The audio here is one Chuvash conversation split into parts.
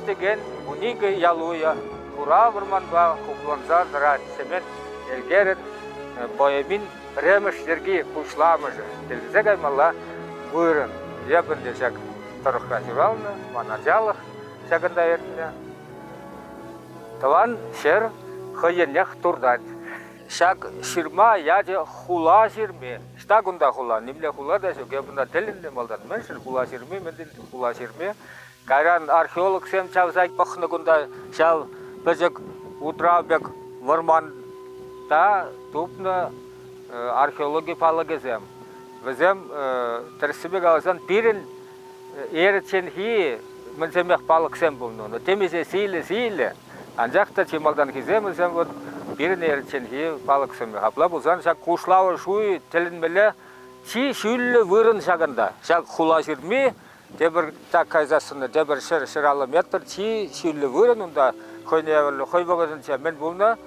текен 12 ял уйӗ хура вӑрманпа хупланса тӑрать Семен Элкерӗн поэмин пӗрремӗш йӗрки пуҫламӑшӗ. Тӗлӗнсе каймалла вырӑн. Эп ӗнтӗ ҫак тӑрӑхра ҫуралнӑ, ман ачалӑх ҫакӑнта иртнӗ. Тӑван ҫӗр хӑйӗннех туртать. Ҫак ҫырма ячӗ хула ҫырми. Ӑҫта кунта хула? Нимле хула та ҫук. Эп ӑна тӗлӗнтӗм малтан. Мӗншӗн хула ҫырми, мӗншӗн хула ҫырми? Кайран археологсем чавса пӑхнӑ кунта ҫав пӗчӗк утрав пек вӑрманта тупнӑ археологи палӑкӗсем. Вӗсем, тӗрӗссипе каласан, пирӗн эрчченхи мӗнсемех палӑксем пулнӑ. Но темиҫе сийлӗ-сийлӗ, анчах та чи малтанхисем вӗсем вот пирӗн эрчченхи палӑксем. Апла пулсан ҫак Кушлавӑш уй тӗлӗнмелле чи ҫӳллӗ вырӑн ҫакӑнта. Ҫак хула ҫырми тепӗр так кайсассӑн тепӗр 100-150 метр чи ҫӳллӗ вырӑн унта хӑйне евӗрлӗ хӑй вӑхӑтӗнче мӗн пулнӑ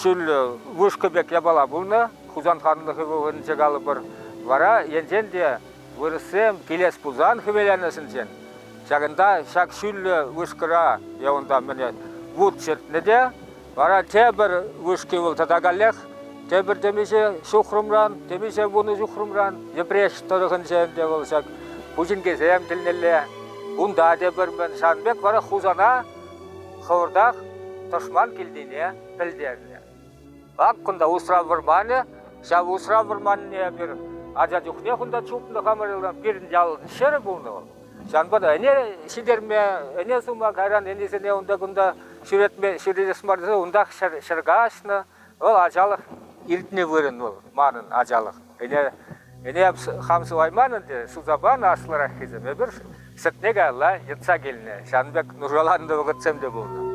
ҫӳллӗ вышка пек япала пулнӑ, Хусан ханлӑхӗ вӑхӑтӗнче калӑпӑр. Вара енчен те вырӑссем килес пулсан хӗвеланӑҫӗнчен ҫакӑнта ҫак ҫӳллӗ вышкӑра е унта мӗне вут чӗртнӗ те, вара тепӗр вышки вӑл тата каллех тепӗр темиҫе ҫухрӑмран, темиҫе вунӑ ҫухрӑмран Йӗпреҫ тӑрӑхӗнче ӗнтӗ вӑл ҫак Пучинкесем тӗлнелле. Унта тепӗр мӗн ҫавӑн пек вара Хусана хӑвӑртах тӑшман килнине пӗлтернӗ. Ак кунта усрав вӑрманӗ. Ҫав усрав вӑрманне эпир ача чухнех унта чупнӑ хамӑр пирӗн ял ҫӗрӗ пулнӑ вӑл. Ҫавӑнпа та ӗне ҫитерме, ӗне сума кайран ӗнесене унта-кунта ҫӳретме ҫӳретес мар тесе унтах ҫӗр каҫнӑ. Вӑл ачалӑх иртнӗ вырӑн вӑл, манӑн ачалӑх. Ӗне, ӗне хам сывайман ӗнтӗ, суса панӑ аслӑраххисем. Эпир сӗтне каялла йӑтса килнӗ. Ҫавӑн пек нушаланнӑ вӑхӑтсем те пулнӑ.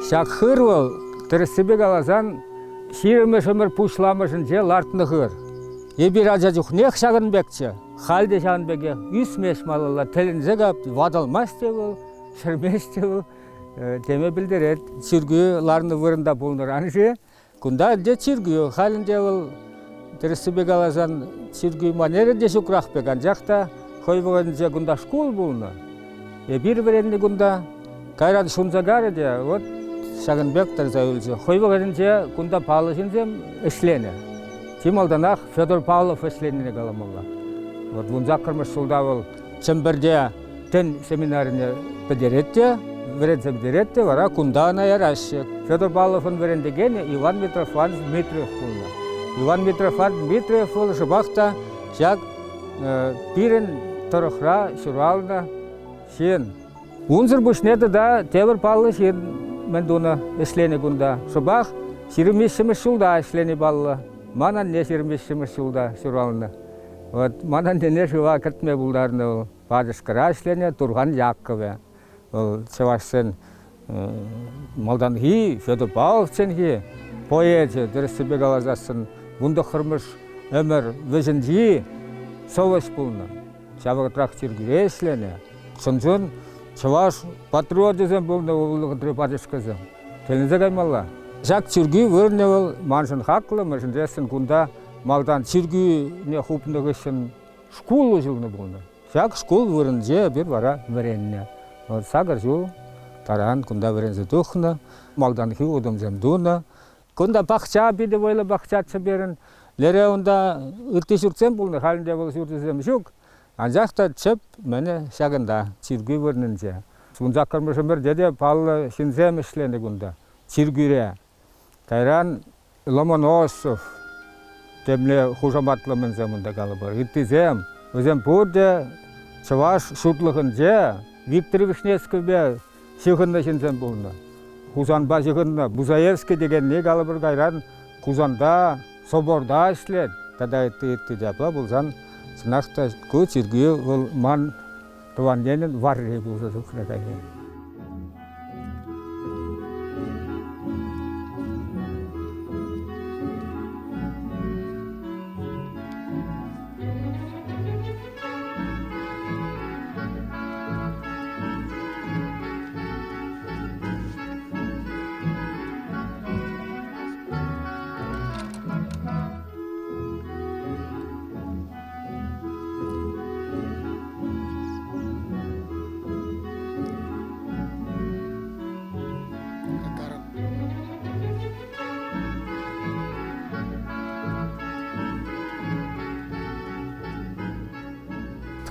Ҫак хыр вӑл, тӗрӗссипе каласан, ҫирӗммӗш ӗмӗр пуҫламӑшӗнче лартнӑ хыр. Эпир ача чухнех ҫакӑн пекчӗ. Халь те ҫавӑн пекех ӳсмест малалла, тӗлӗнсе кап, ватӑлмасть те вӑл, ҫӗрмест те вӑл. Теме пӗлтерет. Чиркӳ ларнӑ вырӑнта пулнӑран-ши? Кунта ӗнтӗ чиркӳ. Халь ӗнтӗ вӑл, тӗрӗссипе каласан, чиркӳ манерӗ те ҫукрах пек, анчах та хӑй вӑхӑтӗнче кунта шкул пулнӑ. Эпир вӗреннӗ кунта. Кайран ҫунса карӗ те, вот ҫакӑн пек тӑрса юлчӗ. Хӑй вӑхӑтӗнче кунта паллӑ ҫынсем ӗҫленӗ. Чи малтанах Федор Павлов ӗҫленине каламалла. Вот 18-мӗш ҫулта вӑл Чӗмпӗрте тӗн семинарине пӗтерет те, вӗренсе пӗтерет те, вара кунта ӑна яраҫҫӗ. Федор Павловӑн вӗрентекенӗ Иван Митрофанович Дмитриев пулнӑ. Иван Митрофанович Дмитриев вӑл шӑпах та ҫак пирӗн тӑрӑхра ҫуралнӑ ҫын. Унсӑр пуҫне тата тепӗр паллӑ ҫын мӗн тунӑ, ӗҫленӗ кунта. Шӑпах 23-мӗш ҫулта ӗҫлени паллӑ. Ман анне 23-мӗш ҫулта ҫуралнӑ. Вот ман аннене шыва кӗртме пултарнӑ вӑл. Пачӑшкӑра ӗҫленӗ Турхан Яккӑвӗ. Вӑл чӑвашсен малтанхи Федор Павловчченхи поэчӗ, тӗрӗссипе каласассӑн, 19-мӗш ӗмӗр вӗҫӗнчи сӑвӑҫ пулнӑ. Ҫав вӑхӑтрах чиркӳре ӗҫленӗ. Чӑн-чӑн чӑваш патриочӗсем пулнӑ вӑхӑтри пачӑшкӑсем. Тӗлӗнсе каймалла. Ҫак чиркӳ вырӑнӗ вӑл маншӑн хаклӑ, мӗншӗн тесен кунта малтан чиркӳне хупнӑ хыҫҫӑн шкул уҫӑлнӑ пулнӑ. Ҫак шкул вырӑнӗнче эпир вара вӗреннӗ. Вот сакӑр ҫул таран кунта вӗренсе тухнӑ, малтанхи утӑмсем тунӑ. Кунта пахча питӗ вӑйлӑ пахчаччӗ пирӗн. Лере унта ытти ҫуртсем пулнӑ, халь ӗнтӗ вӑл ҫурчӗсем ҫук. Анчах та чӗп мӗнӗ ҫакӑнта, чиркӳ вырӑнӗнче. 18-мӗш ӗмӗрте те паллӑ ҫынсем ӗҫленӗ кунта, чиркӳре. Кайран Ломоносов, темле хушаматлӑ мӗнсем унта калӑпӑр, ыттисем, вӗсем пурте чӑваш ҫутлӑхӗнче Виктор Вишневскийпе ҫыхӑннӑ ҫынсем пулнӑ. Хусанпа ҫыхӑннӑ Бузаевский текенни калӑпӑр кайран Хусанта соборта ӗҫлет тата ытти ытти те. Апла пулсан чӑнах та ку чиркӳ вӑл ман тӑван енӗн варри пулса тухрӗ кайран.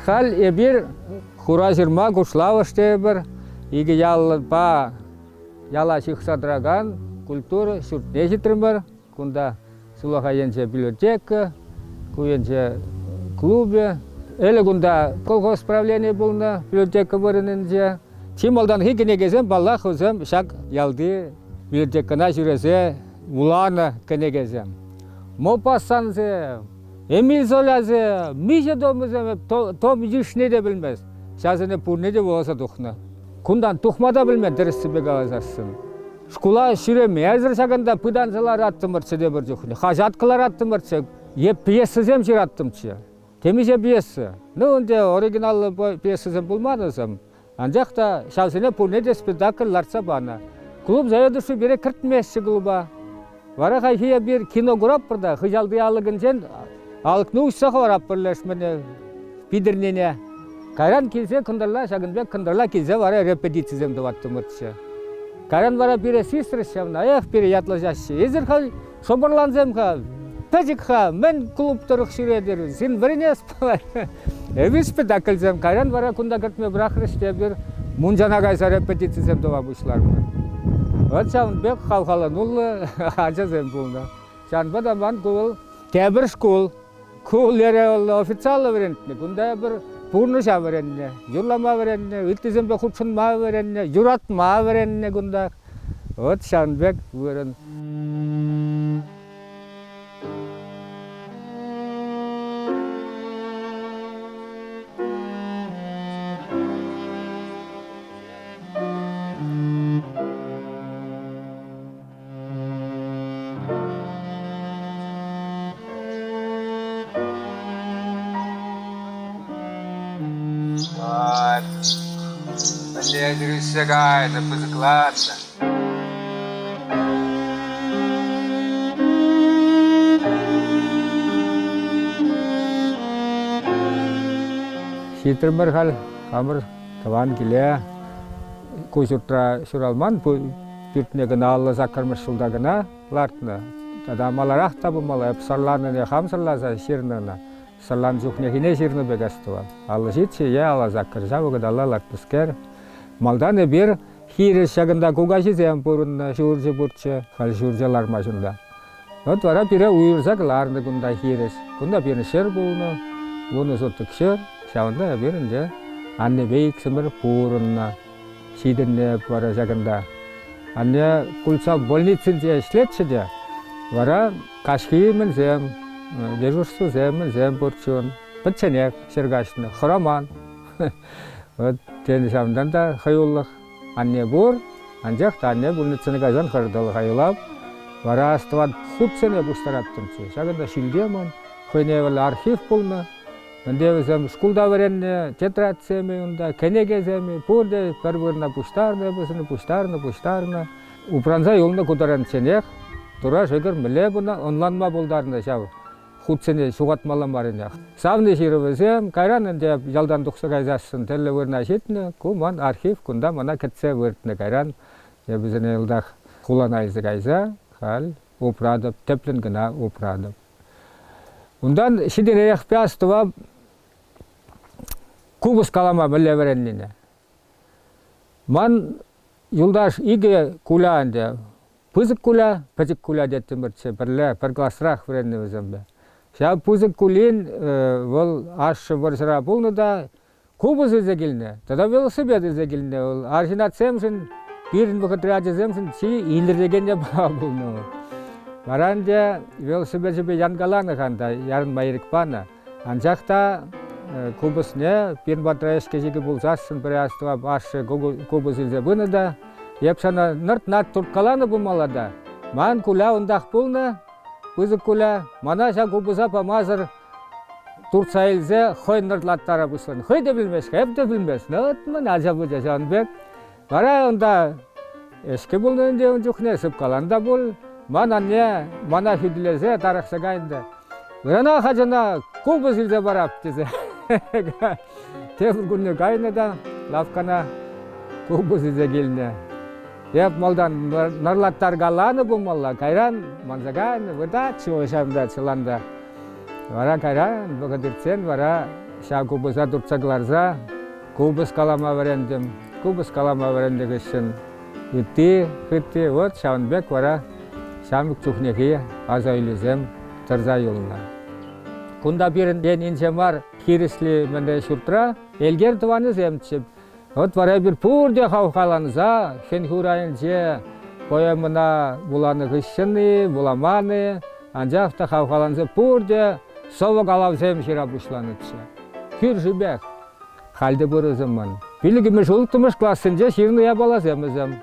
Халь эпир Хураҫырма Кушлавӑш тейӗпӗр, икӗ ялпа яла ҫыхса тӑракан культура ҫуртне ҫитрӗмӗр. Кунта сулахай енче библиотека, ку енче клубӗ. Ӗлӗк унта колхоз правленийӗ пулнӑ библиотека вырӑнӗнче. Чи малтанхи кӗнекесем, паллах, вӗсем ҫак ялти библиотекӑна ҫӳресе вуланӑ кӗнекесем. Мопассансем, Эмиль Золясем, миҫе томӗсем, том йышне те пӗлмест. Ҫавсене пурне те вуласа тухнӑ. Кунтан тухма та пӗлмен тӗрӗссипе каласассӑн. Шкула ҫӳремесӗр ҫакӑнта пытанса лараттӑмӑрччӗ тепӗр чухне. Хаҫат кӑлараттӑмӑрччӗ е пьесӑсем ҫыраттӑмччӗ. Темиҫе пьеса. Ну, ӗнтӗ оригиналлӑ пьесӑсем пулман вӗсем. Анчах та ҫавсене пурне те спектакль лартса панӑ. Клуб заведующи пире кӗртместчӗ клуба. Вара хайхи эпир кино куратпӑр та хыҫалти алӑкӗнчен алӑкне уҫса хӑваратпӑр лешмене, питӗрнене. Кайран килсе кӑнтӑрла ҫакӑн пек кӑнтӑрла килсе вара репетицисем тӑваттӑмӑрччӗ. Кайран вара пире сисрӗҫ ҫавна, эх, пире ятлаҫаҫҫӗ. Эсир халь шӑпӑрлансем-ха, пӗчӗк-ха, мӗн клуб тӑрӑх ҫӳретӗр, ҫын вӗренес пулать. Эпир спектакльсем кайран вара кунта кӗртме пӑрахрӗҫ те эпир мунчана кайса репетицисем тӑва пуҫларӑмӑр. Вот ҫавӑн пек хавхалануллӑ ачасем пулнӑ. Ҫавӑнпа та ман ку вӑл тепӗр шкул. Ку лере вӑл официаллӑ вӗрентнӗ, кунта эпир пурнӑҫа вӗреннӗ, юрлама вӗреннӗ, ыттисемпе хутшӑнма вӗреннӗ, юратма вӗреннӗ кунта. Вот ҫавӑн пек вырӑн. Мӗнле ӳссе кайнӑ, пысӑкланнӑ. Ҫитрӗмӗр халь хамӑр тӑван киле. Ку ҫуртра ҫуралман, пӳртне кӑна 58-мӗш ҫулта кӑна лартнӑ. Тата маларах та пулмалла, эп сӑрланине хам сӑрласа ҫырнӑ ӑна. Сӑрланӑ чухнехине ҫырнӑ пек астӑвам. 57 е 58 ҫав вӑхӑталла лартнӑскер. Малтан эпир хирӗҫ ҫакӑнта кукаҫисем пурӑннӑ, ҫурчӗ пурччӗ, халь ҫурчӗ лармасть унта. Вот вара пире уйӑрса кӑларнӑ кунта хирӗҫ. Кунта пирӗн ҫӗр пулнӑ, вунӑ соток ҫӗр. Ҫавӑнта эпир ӗнтӗ аннепе иксӗмӗр пурӑннӑ. Ҫитӗннӗ вара ҫакӑнта. Анне Кульцав больницинче ӗҫлетчӗ те, вара каҫхи мӗнсем, дежурствӑсем мӗнсем пурччӗ ун. Пӗчченех ҫӗр каҫнӑ, хӑраман. Вот тен ҫавӑнтан та хӑюлӑх. Анне пур, анчах та анне больницӑна кайсан хӑртӑлӑха юлап. Вара астӑван хутсене пуҫтараттӑмччӗ. Ҫакӑнта ҫӳлте ман хӑйне евӗрлӗ архив пулнӑ. Ӗнтӗ вӗсем шкулта вӗреннӗ, тетрадьсем-и унта, кӗнекесем-и, пурте пӗр вырӑна пуҫтарнӑ, вӗсене пуҫтарнӑ, пуҫтарнӑ. Упранса юлнӑ ку таранчченех Тура шӗкӗр мӗнле кӑна ӑнланма пултарнӑ ҫав хутсене ҫухатмалла мар ӗнтӗ. Савнӑ ҫырӑвӗсем кайран ӗнтӗ ялтан тухса кайсассӑн тӗрлӗ вырӑна ҫитнӗ. Ку ман архив кунта мана кӗтсе выртнӑ. Кайран эпӗ вӗсене йӑлтах хулана илсе кайса халь упратӑп, тӗплӗн кӑна упратӑп. Унтан ҫитӗнерехпе астӑвап купӑс калама мӗнле вӗреннине. Ман юлташ икӗ куля ӗнтӗ. Пысӑк куля, пӗчӗк куля теттӗмӗрччӗ пӗрле, пӗр класрах вӗреннӗ вӗсемпе. Ҫав пысӑк кулин вӑл ашшӗ вӑрҫӑра пулнӑ та купӑс илсе килнӗ тата велосипед илсе килнӗ. Вӑл арҫынатсемшӗн, пирӗн вӑхӑтри ачасемшӗн чи илӗртекен япала пулнӑ вӑл. Вара ӗнтӗ велосипечӗпе янкаланӑ-ха та, ярӑнма ирӗк панӑ. Анчах та купӑсне пирӗн патра ӗҫкӗ-ҫикӗ пулсассӑн пӗр астӑвап ашшӗ купӑс илсе пынӑ та, эп сана нӑрт-нарт турткаланӑ пулмалла та, ман Куля унтах пулнӑ, пысӑк Куля, мана ҫав купӑса памасӑр туртса илсе хӑй нӑртлаттара пуҫланӑ. Хӑй те пӗлмест, эп те пӗлмест. Ну, вот мӗн ача-пӑча ҫавӑн пек. Вара унта ӗҫкӗ пулнӑ ӗнтӗ ун чухне, сыпкалан та пуль. Ман анне мана хӳтӗлесе тарӑхса кайнӑ. Ыранах ачана купӑс илсе парап тесе. Тепӗр кунне кайнӑ та лавккана купӑс илсе килнӗ. Эп малтан нӑрлаттаркаланӑ пулмалла, кайран манса кайнӑ, выртатчӗ вӑл ҫавӑнта чӑланта. Вара кайран вӑхӑт иртсен вара. Ҫав купӑса туртса кӑларса купӑс калама вӗрентӗм. Купӑс калама вӗреннӗ хыҫҫӑн ытти, хытти вот ҫавӑн пек вара ҫамрӑк чухнехи аса илӳсем тӑрса юлнӑ. Кунта пирӗнтен инҫе мар хирӗҫли мӗнле ҫуртра Элкер тӑванӗсемччӗ. Вот вара эпир пурте хавхаланса Хӗн-хур айӗнче поэмӑна вуланӑ хыҫҫӑн-и, вуламан-и, анчах та хавхаланса пурте сӑвӑ-калавсем ҫыра пуҫланӑччӗ. Кӳршипех. Халь те пур вӗсем ман. Пиллӗкмӗш, улттӑмӗш классенче ҫырнӑ япаласем вӗсем.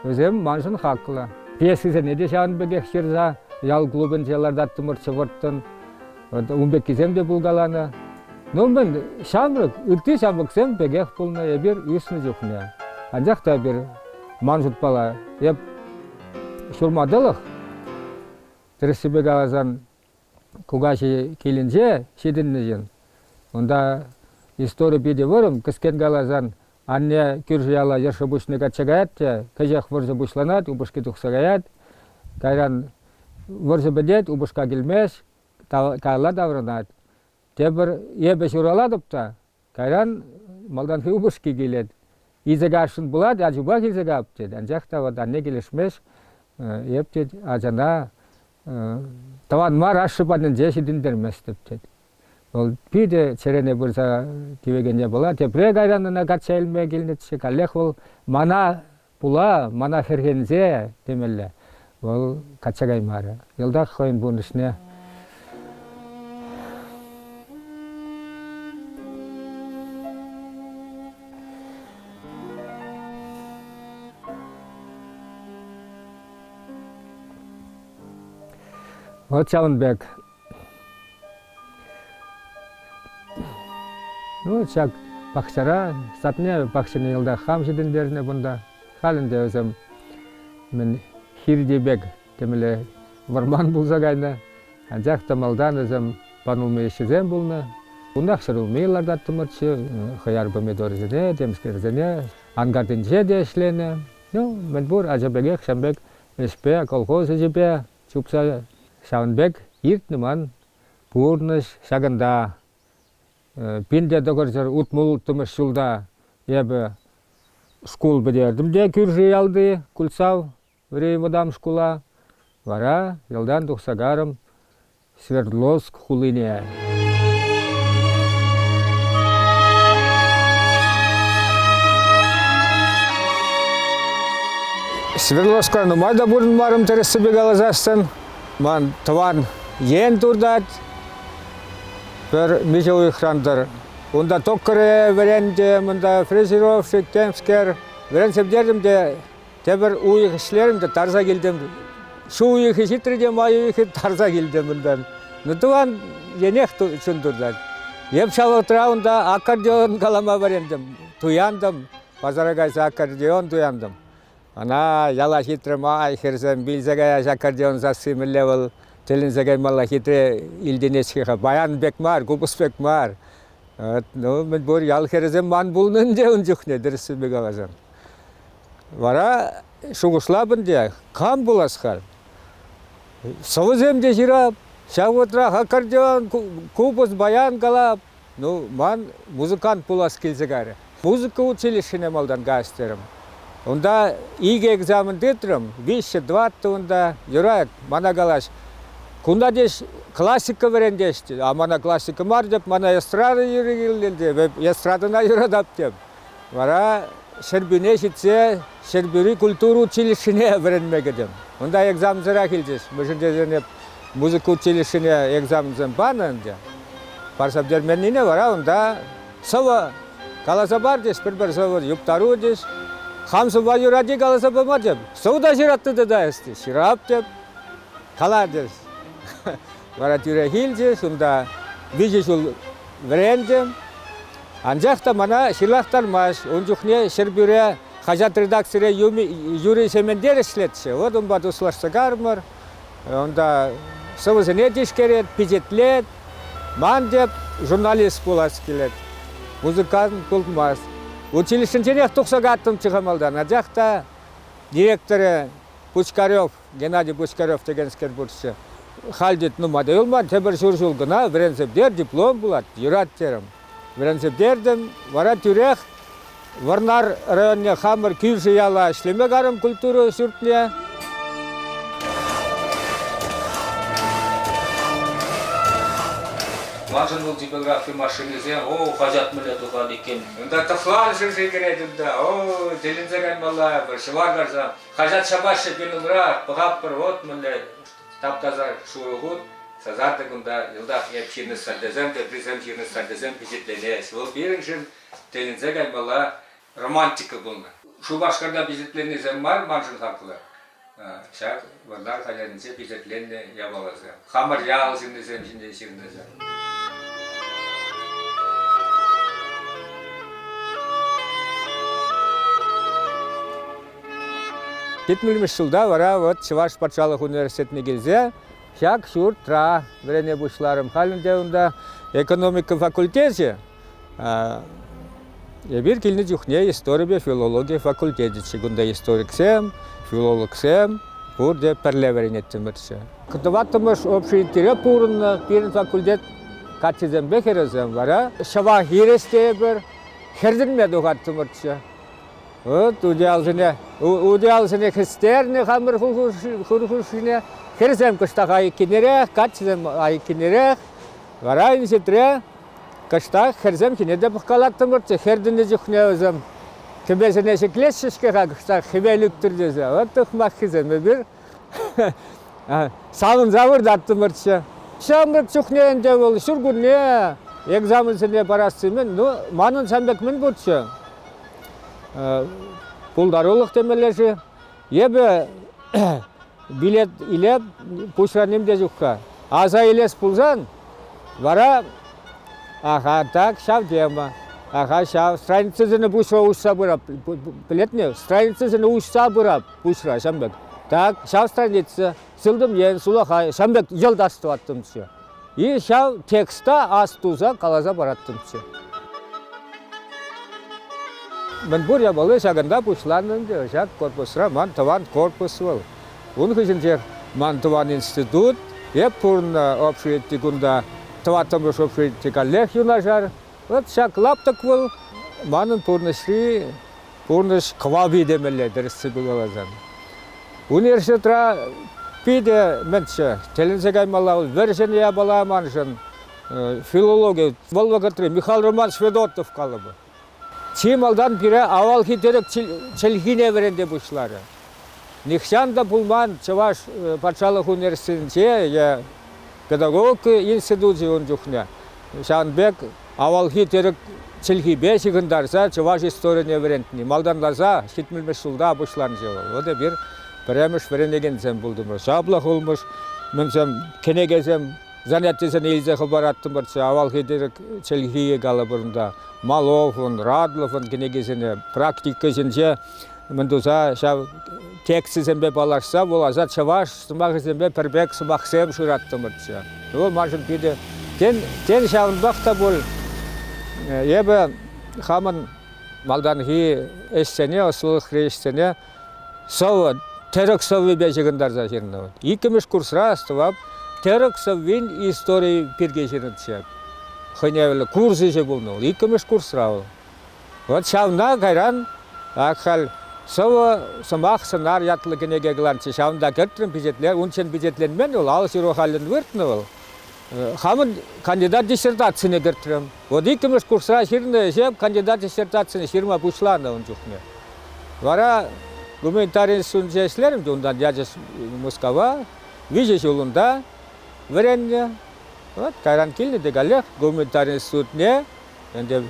Вӗсем маншӑн хаклӑ. Пьесисене те ҫавӑн пекех ҫырса ял клубӗнче лартаттӑмӑрччӗ вӑрттӑн. Ун пеккисем те пулкаланӑ. Ну, мӗн, ҫамрӑк, ытти ҫамрӑксем пекех пулнӑ эпир ӳснӗ чухне. Анчах та эпир, ман шутпала, эп ҫурма тӑлӑх, тӗрӗссипе каласан, кукаҫи килӗнче ҫитӗннӗ ҫын. Унта истори питӗ вӑрӑм, кӗскен каласан, анне кӳршӗ яла йӑршӑ пуҫне качча каять те кӗҫех вӑрҫӑ пуҫланать, упӑшки тухса каять. Кайран вӑрҫӑ пӗтет, упӑшка килмест, каялла таврӑнать. Тепӗр эпӗ ҫуралатӑп та, кайран малтанхи упӑшки килет. Илсе каясшӑн пулать, ачупах илсе каяп тет. Анчах та вот анне килӗшмест. Эп тет ачана тӑван мар ашшӗ патӗнче ҫитӗнтерместӗп тет. Вӑл питӗ чӗрене пырса тивекен япала. Тепре кайран ӑна качча илме килнӗччӗ. Каллех вӑл мана пула, мана хӗрхенсе темелле. Вӑл качча каймарӗ. Йӑлтах хӑйӗн пурнӑҫне Вот ҫавӑн пек. Ну, ҫак пахчара, садне пахчине йӑлтах хам ҫитӗнтернӗ кунта. Халь ӗнтӗ вӗсем мӗн хирти пек темле вӑрман пулса кайнӑ. Анчах та малтан вӗсем панулми ӗҫчисем пулнӑ. Кунтах ҫӗрулми лартаттӑмӑрччӗ, хӑяр помидорӗсене, темскерсене. Анкартинче те ӗҫленӗ. Ну, мӗнпур ача пекех ҫавӑн пек ӗҫпе, колхоз ӗҫӗпе чупса ҫавӑн пек иртнӗ ман пурнӑҫ ҫакӑнта. 1966 ҫулта эпӗ шкул пӗтертӗм те кӳршӗ ялти Кульцав вӑтам шкула. Вара ялтан тухса карӑм Свердловск хулине. Свердловскра нумай та пурӑнмарӑм тӗрӗссипе каласассӑн. Ман тӑван ен туртать. Пӗр миҫе уйӑхран-тӑр. Унта токаре вӗрентӗм, унта фрезеровщик, темскер. Вӗренсе пӗтертӗм те тепӗр уйӑх ӗҫлерӗм те тарса килтӗм. Ҫу уйӑхӗ ҫитрӗ те май уйӑхӗ тарса килтӗм унтан. Ну, тӑван енех чун туртать. Эп ҫав вӑхӑтра унта аккордеон калама вӗрентӗм, туянтӑм. Пасара кайса аккордеон туянтӑм. Ӑна яла ҫитрӗм, ай, хӗрсем, вилсе каяҫ аккордеон сасси мӗнле вӑл тӗлӗнсе каймалла хитре илтӗнет-ҫке-ха. Баян пек мар, купӑс пек мар. Ну, мӗнпур ял хӗрӗсем ман пулнӑ ӗнтӗ ун чухне, тӗрӗссипе каласан. Вара шухӑшлап ӗнтӗ, кам пулас-ха? Сӑвӑсем те ҫырап, ҫав вӑхӑтрах аккордеон, купӑс, баян калап. Ну, ман музыкант пулас килсе кайрӗ. Музыка училищине малтан каяс терӗм. Унта икӗ экзамен тытрӑм, виҫҫӗ, тӑваттӑ унта. Юрать, мана калаҫ. Кунта теҫ классика вӗрентеҫ те. А мана классика мар теп, мана эстрада юрри килнӗ те, эстрадӑна юратап теп. Вара Ҫӗрпӳне ҫитсе Ҫӗрпӳри культура училищине вӗренме кӗтӗм. Унта экзаменсӑрах илчӗҫ. Мӗншӗн тесен эп музыка училищине экзаменсем панӑ ӗнтӗ. Парса пӗтерменнине вара унта сӑвӑ каласа пар теҫ, пӗр-пӗр сӑвӑ юптару теҫ. Хам сӑвва юрать-и каласа пама теп. Сӑвӑ та ҫыратты тата эс те. Ҫырап теп. Кала теҫ. Вара тӳрех илчӗҫ, унта виҫӗ ҫул вӗрентӗм. Анчах та мана ҫырлахтармасть. Ун чухне Ҫӗрпӳре хаҫат редакцире Юрий Сементер ӗҫлетчӗ. Вот унпа туслашса кармӑр. Унта сӑвӑсене тишкерет, пичетлет. Ман теп журналист пулас килет. Музыкант пулмасть. Училищӗнченех тухса каттӑмччӗ-ха малтан. Анчах та директорӗ Пучкарев, Геннадий Пучкарев текенскер пурччӗ. Халь тет нумай та юлман, тепӗр ҫур ҫул кӑна вӗренсе пӗтер, диплом пулать, юрать терӗм. Вӗренсе пӗтертӗм, вара тӳрех Вӑрнар районне хамӑр кӳршӗ яла ӗҫлеме карӑм культура ҫуртне. Маншӑн вӑл типографи машинисем, о, хаҫат мӗнле тухать иккен. Унта тӑхлан шӑрши кӗрет унта, о, тӗлӗнсе каймалла, пӗр ҫӑвар карса. Хаҫат ҫапаҫҫӗ пирӗн умра, пӑхатпӑр, вот мӗнле тап-таса шурӑ хут. Сасартӑк унта йӑлтах эп ҫырнӑ статьясем, теприсем ҫырнӑ статьясем пичетленеҫ. Вӑл пирӗншӗн тӗлӗнсе каймалла романтика пулнӑ. Шупашкарта пичетленнисем мар маншӑн хаклӑ. Ҫак Вӑрнар хаҫатӗнче пичетленнӗ япаласем. Хамӑр ял ҫыннисем ҫинчен ҫырнисем. Ҫитмӗлмӗш ҫулта вара вот Чӑваш патшалӑх университетне килсе ҫак ҫуртра вӗрене пуҫларӑм. Халь ӗнтӗ унта экономика факультечӗ. Эпир килнӗ чухне историпе филологи факультетӗччӗ. Кунта историксем, филологсем пурте пӗрле вӗренеттӗмӗрччӗ. Тӑваттӑмӗш общежитире пурӑннӑ пирӗн факультет каччисемпе хӗрӗсем вара ҫӑва хирӗҫ тейӗпӗр, хӗртӗнме тухаттӑмӑрччӗ. Вот утиялсене, утиялсене хӗстернӗ хамӑр хур хушшине. Хӗрсем кӑштах айккинерех, каччӑсем айккинерех. Вара инҫетре кӑштах хӗрсем ҫине те пӑхкалаттӑмӑрччӗ. Хӗртӗннӗ чухне вӗсем кӗпесене ҫӗклеҫҫӗ-ҫке-ха кӑштах хӗвел ӳктӗр тесе. Вот ухмаххисем эпир савӑнса выртаттӑмӑрччӗ. Ҫамрӑк чухне ӗнтӗ вӑл ҫуркунне экзаменсене парасси-мӗн, ну, манӑн ҫавӑн пек мӗн пурччӗ? Пултарулӑх темелле-ши? Эпӗ билет илеп, пуҫра ним те ҫук-ха. Аса илес пулсан, вара аха, так, ҫав тема. Аха, ҫав страницӑсене пуҫра уҫса пырап. Пӗлетне? Страницӑсене уҫса пырап пуҫра ҫавӑн пек. Так, ҫав страница, сылтӑм ен, сулахай, ҫавӑн пек йӑлт астӑваттӑмччӗ. И ҫав текста ас туса каласа параттӑмччӗ. Мӗнпур япали ҫакӑнта пуҫланнӑ ӗнтӗ. Ҫак корпусра ман тӑван корпус вӑл. Ун хыҫӗнчех ман тӑван институт. Эп пурӑннӑ общежити кунта тӑваттӑмӗш общежити каллех юнашар. Вот ҫак лаптӑк вӑл манӑн пурнӑҫри пурнӑҫ кӑвапи темелле тӗрӗссипе каласан. Университетра питӗ мӗнччӗ, тӗлӗнсе каймалла вӑл вӗр-ҫӗнӗ япала маншӑн. Филологи вӑл вӑхӑтри Михаил Романович Федотов калӑпӑр. Чи малтан пире авалхи тӗрӗк чӗлхине вӗренте пуҫларӗ. Нихҫан та пулман Чӑваш патшалӑх университетӗнче е педагогика институчӗ ун чухне ҫавӑн пек авалхи тӗрӗк чӗлхипе ҫыхӑнтарса чӑваш историне вӗрентни малтанласа ҫитмӗлмӗш ҫулта пуҫланчӗ вӑл. Вот эпир пӗрремӗш вӗренекенсем пултӑмӑр. Ҫаплах улмӑш мӗнсем кӗнекесем занятисене илсе хӑпараттӑмӑрччӗ. Авалхи тӗрӗк чӗлхи калӑпӑр унта. Маловӑн, Радловӑн кӗнекисене практика ӗҫӗнче мӗн туса ҫав текстсемпе паллашса вуласа чӑваш сӑмахӗсемпе пӗр пек сӑмахсем шыраттӑмӑрччӗ. Вӑл маншӑн питӗ тен, тен ҫавӑнпах та пуль эпӗ хамӑн малтанхи ӗҫсене, ӑслӑлӑхри ӗҫсене сӑвӑ, тӗрӗк сӑввипе ҫыхӑнтарса ҫырнӑ. Иккӗмӗш курсра астӑвап, тӗрӗк сӑввин историйӗ пирки ҫырнӑччӗ. Хӑйне евӗрлӗ курс ӗҫӗ пулнӑ вӑл, иккӗмӗш курсра вӑл. Вот ҫавна кайран ак халь сӑвӑ, сӑмах, сӑнар ятлӑ кӗнеке кӑларчӗ. Ҫавӑнта кӗртрӗм, пичетле, унччен пичетленмен вӑл, ал ҫыру халлӗн выртнӑ вӑл. Хамӑн кандидат диссертацине кӗртрӗм. Вот иккӗмӗш курсра ҫырнӑ ӗҫе кандидат диссертацине ҫырма пуҫланӑ ун чухне. Вара гуманитари институтӗнче ӗҫлерӗм те унтан ячӗҫ Мускава. Виҫӗ ҫул унта вӗреннӗ. Вот кайран килнӗ те каллех гуманитари институтне Ӗнтӗ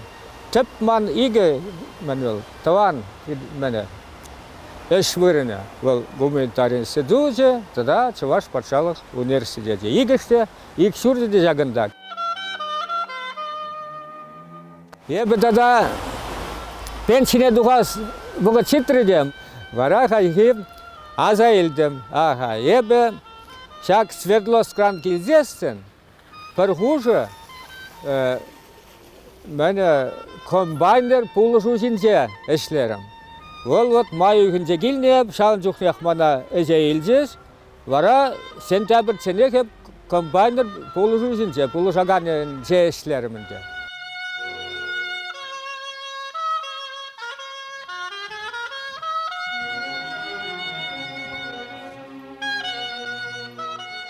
тӗп ман икӗ мӗн вӑл тӑван мӗнӗ ӗҫ вырӑнӗ вӑл гуманитари институчӗ тата Чӑваш патшалӑх университечӗ. Икӗш те, ик ҫурчӗ те ҫакӑнта. Эпӗ тата пенсине тухас вӑхӑт ҫитрӗ те вара хайхи аса илтӗм. Аха, эпӗ ҫак Свердловскран килсессӗн Пӗр хушӑ мӗн комбайнер пулӑшуҫинче ӗҫлерӗм. Вӑл вот май уйӑхӗнче килнӗ эп, ҫавӑн чухнех мана ӗҫе илчӗҫ. Вара сентябрьчченех эп Комбайнер пулӑшуҫинче, пулӑшаканӗнче ӗҫлерӗм ӗнтӗ.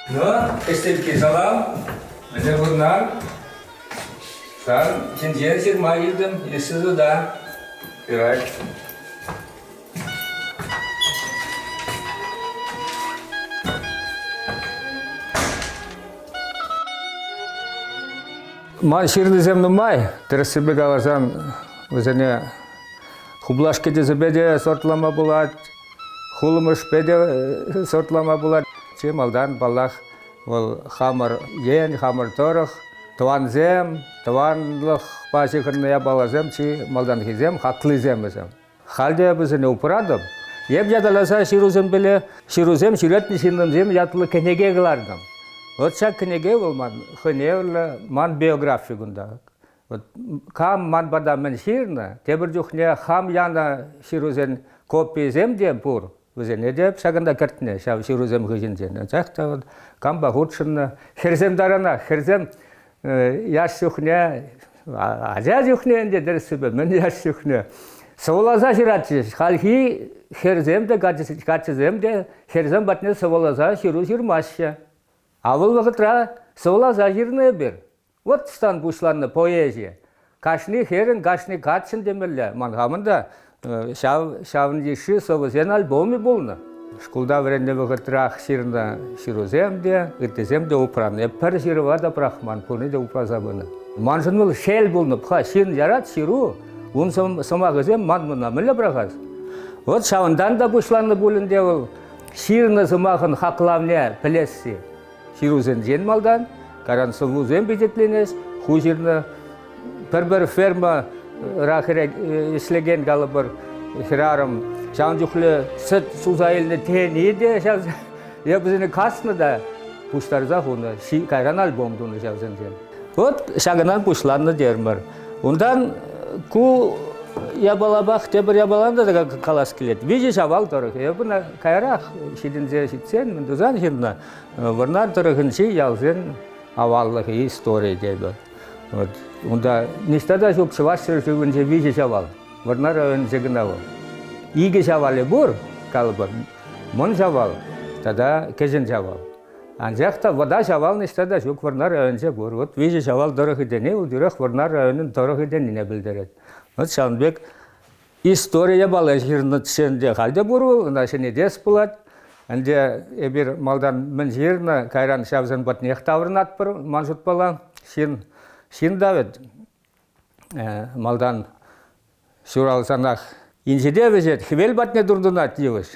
Ну, ӗҫтелкки салам. Мӗнле пурӑнан? Сан ҫинчен ҫырма илтӗм института. Ҫырать. Ман ҫырнисем нумай, тӗрӗссипе каласан, вӗсене хуплашки тӗсӗпе те сортлама пулать, хулӑмӑшпе те сортлама пулать. Чи малтан, паллах, вӑл хамӑр ен, хамӑр тӑрӑх, тӑвансем, тӑванлӑхпа ҫыхӑннӑ япаласем чи малтанхисем, хаклисем вӗсем. Халь те вӗсене упратӑп. Эп ятарласа ҫырусемпеле ҫырусем ҫӳретнӗ ҫыннӑмсем ятлӑ кӗнеке кӑлартӑм. Вот ҫак кӗнеке вӑл ман хӑйне ман биографи кунта. Вот кам ман пата мӗн ҫырнӑ, тепӗр чухне хам янӑ ҫырусен копийӗсем те пур. Вӗсене те ҫакӑнта кӗртнӗ ҫав ҫырусем хыҫӗнчен. Анчах та вот кампа хутшӑннӑ хӗрсем таранах, хӗрсем яш чухне, ача чухне ӗнтӗ тӗрӗссипе, мӗн яш чухне, сӑвӑласа ҫыратчӗҫ. Хальхи хӗрсем те, каччӑсем те хӗрсем патне сӑвӑласа ҫыру ҫырмаҫҫӗ. А вӑл вӑхӑтра сӑвӑласа ҫырнӑ эпир. Вот ӑҫтан пуҫланнӑ поэзи. Кашни хӗрӗн, кашни каччӑн темелле. Ман хамӑн та ҫав ҫавӑн йышши сӑвӑсен альбомӗ пулнӑ. Шкулта вӗреннӗ вӑхӑтрах ҫырнӑ ҫырусем те, ыттисем те упраннӑ. Эп пӗр ҫырӑва та пӑрахман, пурне те упраса пынӑ. Маншӑн вӑл шел пулнӑ. Ха, ҫын ярать ҫыру, ун сӑмахӗсем ман мана мӗнле пӑрахас? Вот ҫавӑнтан та пуҫланнӑ пуль ӗнтӗ вӑл ҫырнӑ сӑмахӑн хаклавне пӗлесси. Ҫырусенчен малтан, кайран сӑввусем пичетленес, ху ҫырнӑ пӗр-пӗр фермӑра ӗҫлекен, калӑпӑр, хӗрарӑм ҫавӑн чухлӗ сӗт суса илнӗ тени те ҫав эп вӗсене каснӑ та пуҫтарса хунӑ, кайран альбом тунӑ ҫавсенчен. Вот ҫакӑнтан пуҫланнӑ термӗр. Унтан ку япалапах тепӗр япалан та калас килет. Виҫӗ Ҫавал тӑрӑхӗ. Эп ӑна каярах ҫитӗнсе ҫитсен, мӗн тусан ҫырнӑ, Вӑрнар тӑрӑхӗнчи ялсен аваллӑхӗ, историйӗ тепӗр. Вот. Унта ниҫта та ҫук Чӑваш ҫӗршывӗнче виҫӗ Ҫавал. Вӑрнар районӗнче кӑна вӑл. Икӗ Ҫавалӗ пур, калӑпӑр, Мӑн Ҫавал тата Кӗҫӗн Ҫавал. Анчах та Вӑта Ҫавал ниҫта та ҫук, Вӑрнар районӗнче пур. Вот виҫӗ Ҫавал тӑрӑхӗ тени вӑл тӳрех Вӑрнар районӗн тӑрӑхӗ тенине пӗлтерет. Вот ҫавӑн пек Истори япала ҫырнӑччӗ ӗнтӗ, халь те пур вӑл, ӑна ҫӗнетес пулать. Ӗнтӗ эпир малтан мӗн ҫырнӑ, кайран ҫавсен патнех таврӑнатпӑр, ман шутпала. Ҫын, ҫын та вӗт малтан ҫуралсанах инҫете вӗҫет, хӗвел патне туртӑнать йывӑҫ.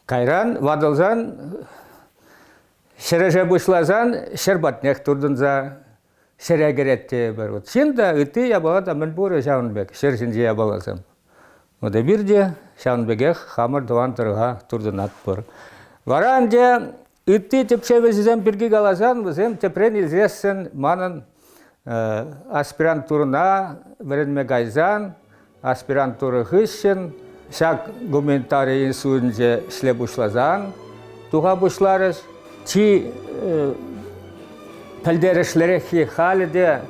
Кайран ватӑлсан, ҫӗрӗше пуҫласан ҫӗр патнех туртӑнса ҫӗре кӗрет тейӗпӗр. Вот ҫын та, ытти япала та мӗн пурӗ ҫавӑн пек, ҫӗр ҫинчи япаласем. Вот эпир те ҫавӑн пекех хамӑр тӑван тӑрӑха туртӑнатпӑр. Вара ӗнтӗ ытти тӗпчевҫӗсем пирки каласан, вӗсем тӗпрен илсессӗн манӑн аспирантурӑна вӗренме кайсан Аспирантура хыҫҫӑн ҫак гуманитари институтӗнче ӗҫле пуҫласан туха пуҫларӗҫ. Чи пӗлтерӗшлӗреххи халӗ те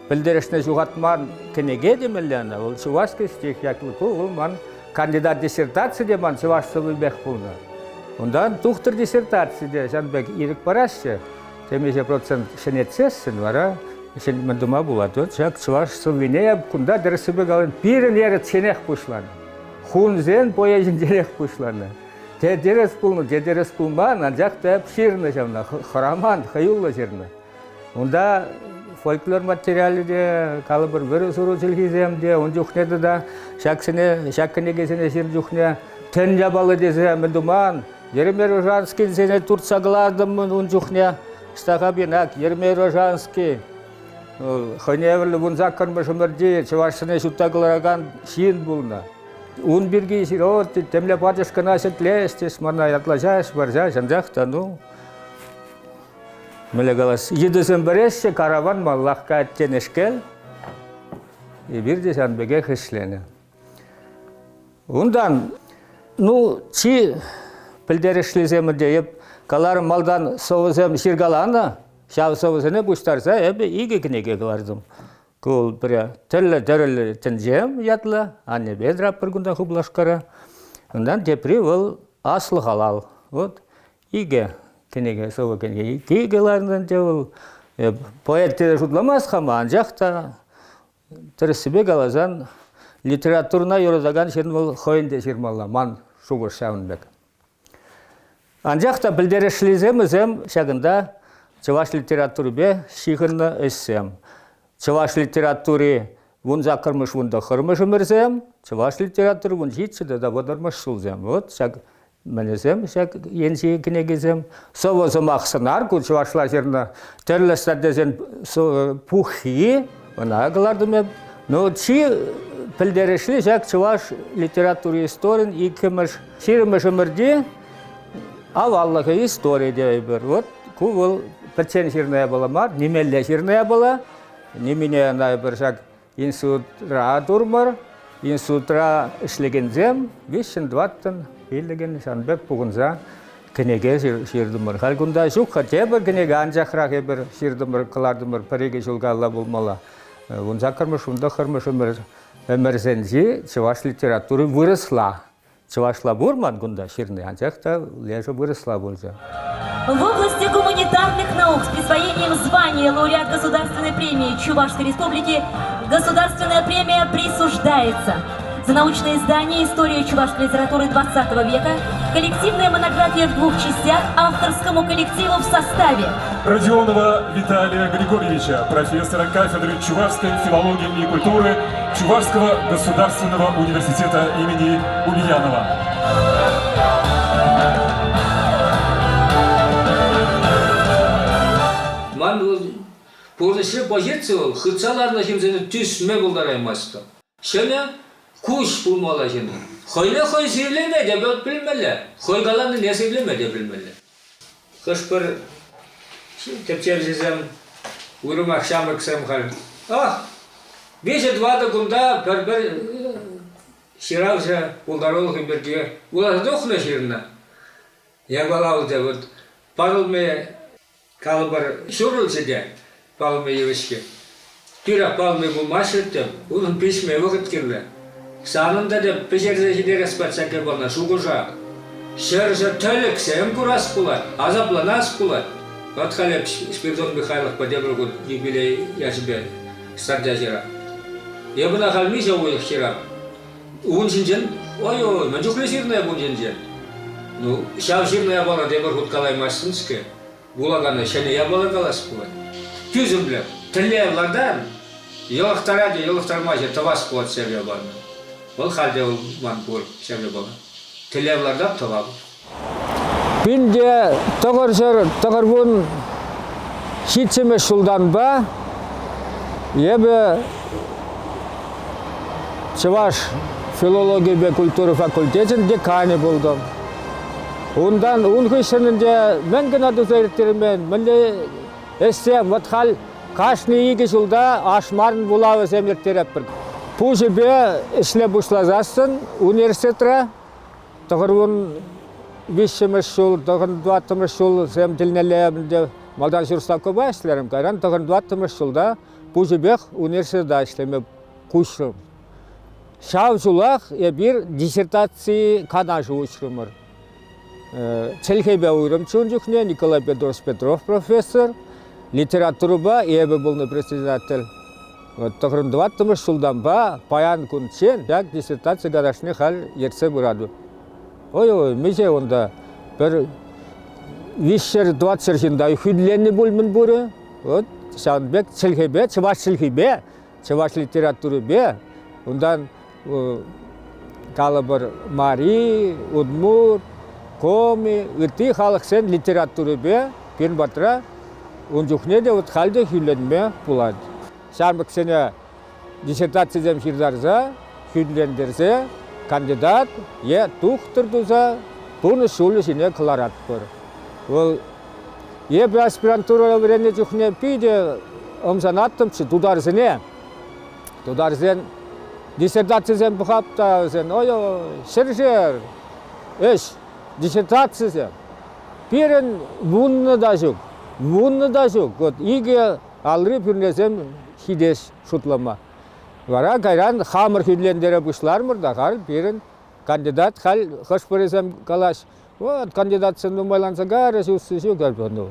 пӗлтерӗшне ҫухатман кӗнеке темелле ӑна. Вӑл Чувашский стих ятлӑ ку вӑл ман кандидат диссертаци те ман чӑваш сӑввипех пулнӑ. Унтан тухтӑр диссертаци те ҫавӑн пек ирӗк параҫҫӗ. Темиҫе процент ҫӗнетсессӗн вара мӗн тума пулать? Вот ҫак чӑваш сӑввине кунта тӗрӗссипе калан пирӗн эрӗтсенех пуҫланӑ. Хунсен поэзинченех пуҫланӑ. Те тӗрӗс пулнӑ, те тӗрӗс пулман, анчах та ҫырнӑ ҫавна, хӑраман, хӑюллӑ ҫырнӑ. Унта фольклор материалӗ те, калӑпӑр, вӗрӗ-суру чӗлхисем те, ун чухне тата ҫаксене, ҫак кӗнекесене ҫырнӑ чухне тӗн япали тесе мӗн туман, Еремей Рожанскийсене туртса кӑлартӑм ун чухне. Стахабинак, Еремей Рожанский, хӑйне евӗрлӗ вунсаккӑрмӗш ӗмӗрти чӑвашсене ҫутта кӑларакан ҫын пулнӑ. Ун пирки ҫырать, темле пачӑшкӑна ҫӗклес тес мана ятлаҫаҫ, вӑрҫаҫ, анчах та, ну, мӗнле калас, йытӑсем вӗреҫҫӗ, караван маллах каять тенешкел. Эпир те ҫавӑн пекех ӗҫленӗ. Унтан, ну, чи пӗлтерӗшлисем ӗнтӗ эп Каларӑм, малтан сӑвӑсем ҫыркаланӑ, ҫав сӑвӑсене пуҫтарса эпӗ икӗ кӗнеке кӑлартӑм. Ку пӗре тӗрлӗ-тӗрлӗ тӗнчем ятлӑ, аннепе тӑратпӑр кунта Хуплашкара. Унтан тепри вӑл Аслӑ халал. Вот икӗ кӗнеке, сӑвӑ кӗнеки кӑларнӑ ӗнтӗ вӑл. Поэт тесе шутламасть хама, анчах та тӗрӗссипе каласан, литературӑна юратакан ҫын вӑл хӑйӗн те ҫырмалла, ман шухӑш ҫавӑн пек. Анчах та пӗлтерӗшлисем вӗсем ҫакӑнта чӑваш литературипе ҫыхӑннӑ ӗҫсем. Чӑваш литератури 18-мӗш, 19-мӗш ӗмӗрсем, чӑваш литератури 17 тата 30-мӗш ҫулсем. Вот ҫак мӗнӗсем, ҫак енчи кӗнекесем. Сӑвӑ сӑмах сӑнар, ку чӑвашла ҫырнӑ тӗрлӗ статьясен пуххи, ӑна кӑлартӑм эп. Но чи пӗлтерӗшли ҫак чӑваш литератури историн иккӗмӗш, ҫирӗммӗш ӗмӗрти аваллӑхӗ истори тейӗпӗр. Вот ку вӑл пӗччен ҫырнӑ япала мар, нимелле ҫырнӑ япала. Нимине ӑна эпир ҫак институтра турмӑр. Институтра ӗҫлекенсем виҫҫӗн-тӑваттӑн, пиллӗкӗн ҫавӑн пек пухӑнса кӗнеке ҫыртӑмӑр. Халь кунта ҫук-ха, тепӗр кӗнеке анчахрах эпир ҫыртӑмӑр, кӑлартӑмӑр, пӗр-икӗ ҫул каялла пулмалла. 18-мӗш, 19-мӗш ӗмӗрсенчи чӑваш литератури вырӑсла. Чӑвашла пур ман кунта ҫырни, анчах та лешӗ вырӑсла пулчӗ. В области гуманитарных наук с присвоением звания лауреат Государственной премии Чувашской Республики Государственная премия присуждается. За научное издание «История чувашской литературы XX века» коллективная монография в двух частях авторскому коллективу в составе Родионова Виталия Григорьевича, профессора кафедры чувашской филологии и культуры Чувашского государственного университета имени Ульянова. Ман пурнӑҫри позици вӑл хытса ларнӑ ҫынсене тӳсме пултараймастӑп. Ҫӗнӗ куҫ пулмалла ҫыннӑн. Хӑйне хӑй сивлеме те пӗлмелле, хӑй каланине сивлеме те пӗлмелле. Хӑш-пӗр тӗпчевҫӗсем, уйрӑмах ҫамрӑксем халь, ах, виҫӗ-тӑватӑ кунта пӗр-пӗр ҫыравҫӑ пултарулӑхӗ пирки вуласа тухнӑ ҫырнӑ. Япала вӑл вот панулми Калӑпӑр, ҫурӑлчӗ те палми йывӑҫҫи. Тӳрех палми пулмасть те, унӑн пиҫме вӑхӑт кирлӗ. Санӑн та те пӗҫерсе ҫитерес патшаке пулнӑ шухӑша. Ҫӗршер тӗлӗксем курас пулать, асапланас пулать. Вӑт халь Спиридон Михайловпа тепӗр кун юбилей ячӗпе статья ҫырап. Эп ӑна халь миҫе уйӑх ҫырап. Ун ҫинчен, ой-ой, мӗн чухлӗ ҫырнӑ эп ун ҫинчен. Ну, ҫав ҫырнӑ япала тепӗр хут калаймастӑн-ҫке. Вулакана ҫӗнӗ япала калас пулать. Тӳсӗмлӗх, тӗллев лартан, йӑлӑхтарать те йӑлӑхтармаҫҫӗ, тӑвас пулать ҫав япалана. Вӑл халь те ман пур ҫав япала. Тӗллев лартап, тӑвап. Пинте 997-мӗш ҫултанпа эпӗ чӑваш филологипе культура факультечӗн деканӗ пултӑм. Унтан ун хыҫҫӑн ӗнтӗ мӗн кӑна туса ирттермен, мӗнле ӗҫсем, вӑт халь кашни икӗ ҫулта Ашмарин вулавӗсем ирттеретпӗр. Пуҫӗпе ӗҫле пуҫласассӑн университетра 93-мӗш ҫул, 94-мӗш ҫулсем тӗлнелле ӗнтӗ малтан ҫурставкӑпа ӗҫлерӗм, кайран 94-мӗш ҫулта пуҫӗпех университета ӗҫлеме куҫрӑм. Ҫав ҫулах эпир диссертаци канашӗ уҫрӑмӑр. Чӗлхепе уйрӑмччӗ ун чухне Николай Петрович Петров профессор, литературӑпа эпӗ пулнӑ председатель. Вот 94-мӗш ҫултанпа паян кунччен ҫак диссертаци канашне халь ертсе пыратӑп. Ой-ой, миҫе унта пӗр 300-400 ҫын та хӳтӗленнӗ пуль мӗн пурӗ. Вот ҫавӑн пек чӗлхепе, чӑваш чӗлхипе чӑваш литературипе, унтан калӑпӑр мари, удмурт, коми, ытти халӑхсен литературипе пирӗн патра ун чухне те вот халь те хӳтӗленме пулать. Ҫамрӑксене диссертацисем ҫыртарса, хӳтӗлентерсе кандидат е тухтӑр туса пурнӑҫ ҫулӗ ҫине кӑларатпӑр. Вӑл Эпӗ аспирантурӑра вӗреннӗ чухне питӗ ӑмсанаттӑмччӗ тутарсене. Тутарсен диссертацисем пӑхап та вӗсен, ой, ҫӗршер ӗҫ, диссертацисем. Пирӗн вуннӑ та ҫук, вуннӑ та ҫук. Вот икӗ алри пӳрнесем ҫитес шутлама. Вара кайран хамӑр хӳтӗлентере пуҫларӑмӑр та халь пирӗн кандидат халь хӑш-пӗрисем калаҫ, вот кандидатсем нумайланса карӗҫ, усси ҫук. Ну,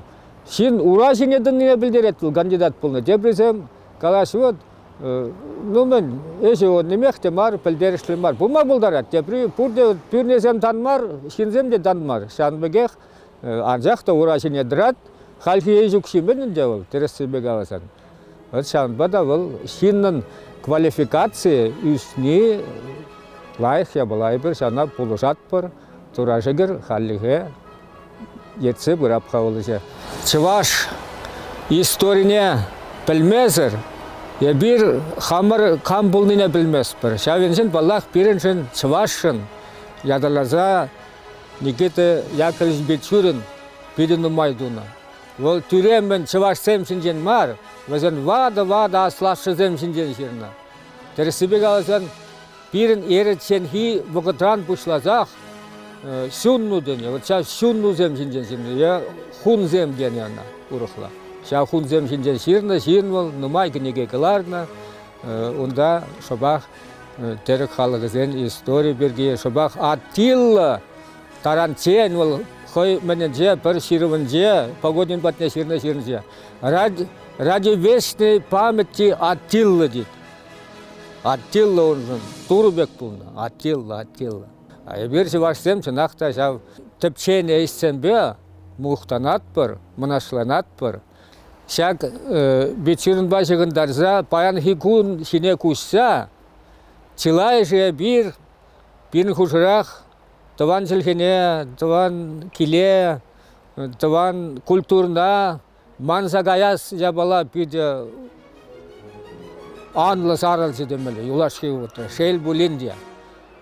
ҫын ура ҫине тӑнине пӗлтерет вӑл кандидат пулнӑ. Теприсем калаҫ, вот ну мӗн, ӗҫӗ он нимех те мар, пӗлтерӗшлӗ мар. Пулма пултарать. Тепри пурте пӳрнесем тан мар, ҫынсем те тан мар. Ҫавӑн пекех анчах та ура ҫине тӑрать. Хальхи ӗҫ укҫи мӗн ӗнтӗ вӑл, тӗрӗссипе каласан. Вот ҫавӑнпа та вӑл ҫыннӑн квалификацийӗ ӳсни лайӑх япала. Эпир ҫавна пулӑшатпӑр. Тура шӗкӗр хальлӗхе ертсе пырап-ха вӑл ӗҫе. Чӑваш историне пӗлмесӗр эпир хамӑр кам пулнине пӗлместпӗр. Ҫав енчен, паллах, пирӗншӗн, чӑвашшӑн ятарласа Никита Яковлевич Бичурин питӗ нумай тунӑ. Вӑл тӳреммӗн чӑвашсем ҫинчен мар, вӗсен ватӑ-ватӑ аслашшӗсем ҫинчен ҫырнӑ. Тӗрӗссипе каласан, пирӗн эрӗчченхи вӑхӑтран пуҫласах ҫунну тенӗ. Вот ҫав ҫуннусем ҫинчен ҫырнӑ е хунсем тенӗ ӑна урӑхла. Ҫав хунсем ҫинчен ҫырнӑ ҫын вӑл нумай кӗнеке кӑларнӑ. Унта шӑпах тӗрӗк халӑхӗсен истори пирки шӑпах Аттила таранччен вӑл хӑй мӗнӗнче пӗр ҫырӑвӗнче Погодин патне ҫырнӑ ҫырӑнче ради вечной памяти Аттила тет. Аттила уншӑн турӑ пек пулнӑ. Аттила, Аттила. А эпир чӑвашсем чӑнах та ҫав тӗпченӗ ӗҫсемпе мухтанатпӑр, мӑнаҫланатпӑр. Ҫак Бичуринпа ҫыхӑнтарса паянхи кун ҫине куҫса чылайӑшӗ эпир пирӗн хушӑрах тӑван чӗлхене, тӑван киле, тӑван культурӑна манса каяс япала питӗ анлӑ сарӑлчӗ темелле юлашки вӑхӑтра, шел пулин те.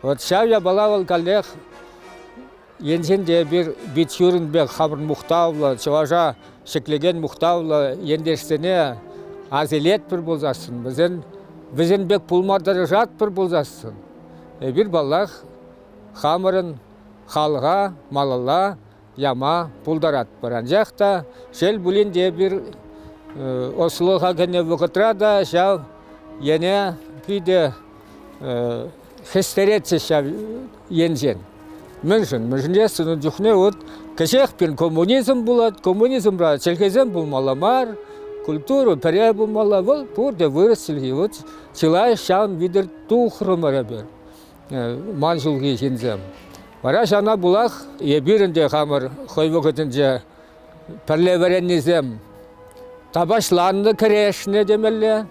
Вот ҫав япала вӑл каллех енчен те эпир Бичурин пек хамӑр мухтавлӑ, чӑваша ҫӗклекен мухтавлӑ ентешсене асилетпӗр пулсассӑн, вӗсен вӗсен пек пулма тӑрӑшатпӑр пулсассӑн, эпир, паллах, хамӑрӑн халӑха малалла яма пултаратпӑр. Анчах та, шел пулин те, эпир ӑслӑха кӗнӗ вӑхӑтра та ҫав ене питӗ хӗстеретчӗҫ ҫав енчен. Мӗншӗн? Мӗншӗн тесен ун чухне вот кӗҫех пирӗн коммунизм пулать, коммунизмра чӗлхесем пулмалла мар, культура пӗре пулмалла, вӑл пурте вырӑс чӗлхи. Вот чылай ҫавӑн витӗр тухрӑмӑр эпир, ман ҫулхи ҫынсем. Вара ҫавна пулах эпир ӗнтӗ хамӑр хӑй вӑхӑтӗнче пӗрле вӗреннисем тапаҫланнӑ, кӗрешнӗ темелле.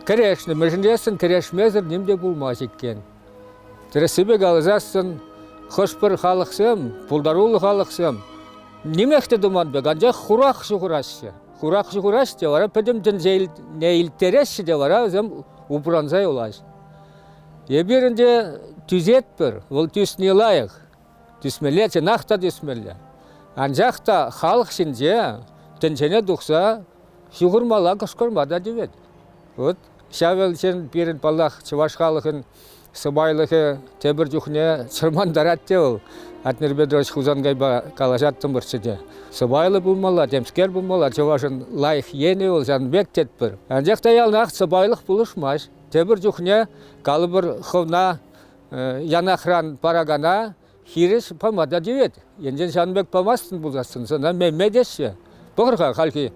Кӗрешнӗ, мӗншӗн тесен кӗрешмесӗр ним те пулмасть иккен. Тӗрӗссипе каласассӑн, хӑш-пӗр халӑхсем, пултаруллӑ халӑхсем нимех те туман пек, анчах хурах ҫухӑраҫҫӗ. Хурах ҫухӑраҫҫӗ те вара пӗтӗм тӗнчене илттереҫҫӗ те вара вӗсем упранса юлаҫҫӗ. Эпир ӗнтӗ тӳсетпӗр, вӑл тӳсни лайӑх. Тӳсмелле, чӑнах та тӳсмелле. Анчах та халӑх ҫинче тӗнчене тухса ҫухӑрмалла кӑшкӑрма та тивет. Вот ҫав ӗлчен пирӗн, паллах, чӑваш халӑхӗн сӑпайлӑхӗ тепӗр чухне чӑрмантарать те вӑл. Атнер Петрович Хусанкайпа калаҫаттӑмӑрччӗ те. Сӑпайлӑ пулмалла, темскер пулмалла, чӑвашӑн лайӑх енӗ вӑл ҫавӑн пек тетпӗр. Анчах та яланах сӑпайлӑх пулӑшмасть. Тепӗр чухне, калӑпӑр, хӑвна янахран паракана хирӗҫ пама та тивет. Енчен ҫавӑн пек памастӑн пулсассӑн сана мемме теҫҫӗ. Пӑхӑр-ха хальхи